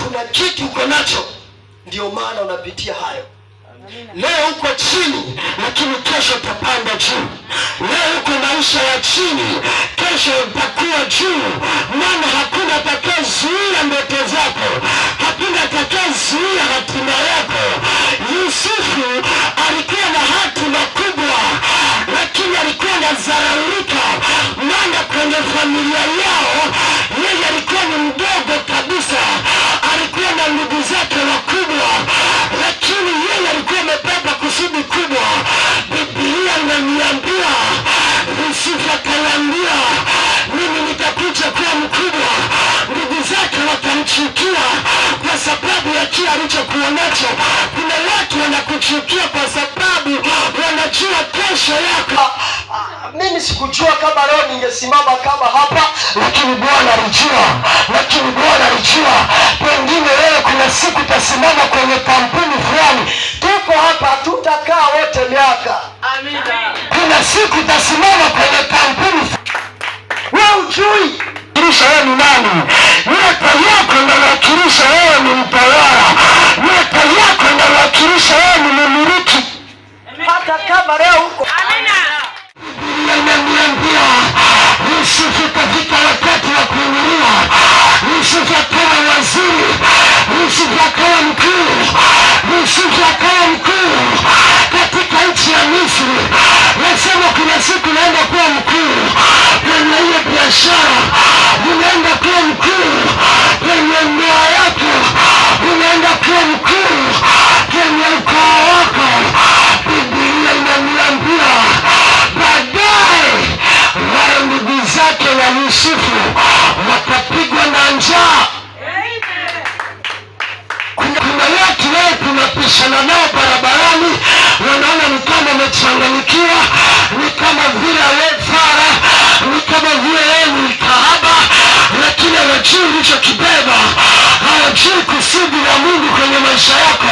Kuna kitu uko nacho, ndio maana unapitia hayo. Leo uko chini, lakini kesho utapanda juu. Leo uko maisha ya chini, kesho utakuwa juu, maana hakuna atakayezuia ndoto zako, hakuna atakayezuia hatima yako. Yusufu alikuwa na hatima kubwa, lakini alikuwa anadharaulika, maana kwenye familia yao yeye alikuwa ni mdogo kabisa, alikuwa na ndugu zake wakubwa, lakini yeye alikuwa amebeba kusudi kubwa. Biblia inaniambia Yusufu akawaambia, mimi nitakuja kuwa mkubwa. Ndugu zake wakamchukia kwa sababu ya kile alichokuwa nacho. Kuna watu wanakuchukia kwa sababu wanajua kesho yako. Mimi sikujua kama leo ningesimama kama hapa, lakini Bwana alijua, lakini Bwana alijua. Pengine wewe kuna siku utasimama kwenye kampuni fulani. Tuko hapa, tutakaa wote miaka. Kuna siku utasimama kwenye kampuni, wewe ujui kirisha wewe ni nani? Nyota yako inawakilisha wewe ni mtawala. Nyota yako inawakilisha wewe ni mmiliki. Hata kama leo uko Biblia inaniambia Yusufu kafika wakati wa kuinuliwa. Yusufu akawa waziri, Yusufu akawa mkuu, Yusufu akawa mkuu katika nchi ya Misri. Nasema kuna siku naenda kuwa mkuu kwenye hiyo biashara, unaenda kuwa mkuu kwenye ndoa yako, unaenda kuwa mkuu kwenye ukoo wako. Biblia inaniambia baadaye wale ndugu zake wa Yusufu wakapigwa na njaa. Kuna watu leo tunapishana nao barabarani, wanaona ni kama wamechanganyikiwa, ni kama vile fara, ni kama vile yeye ni kahaba, lakini hawajui ulichokibeba, hawajui kusudi la Mungu kwenye maisha yako.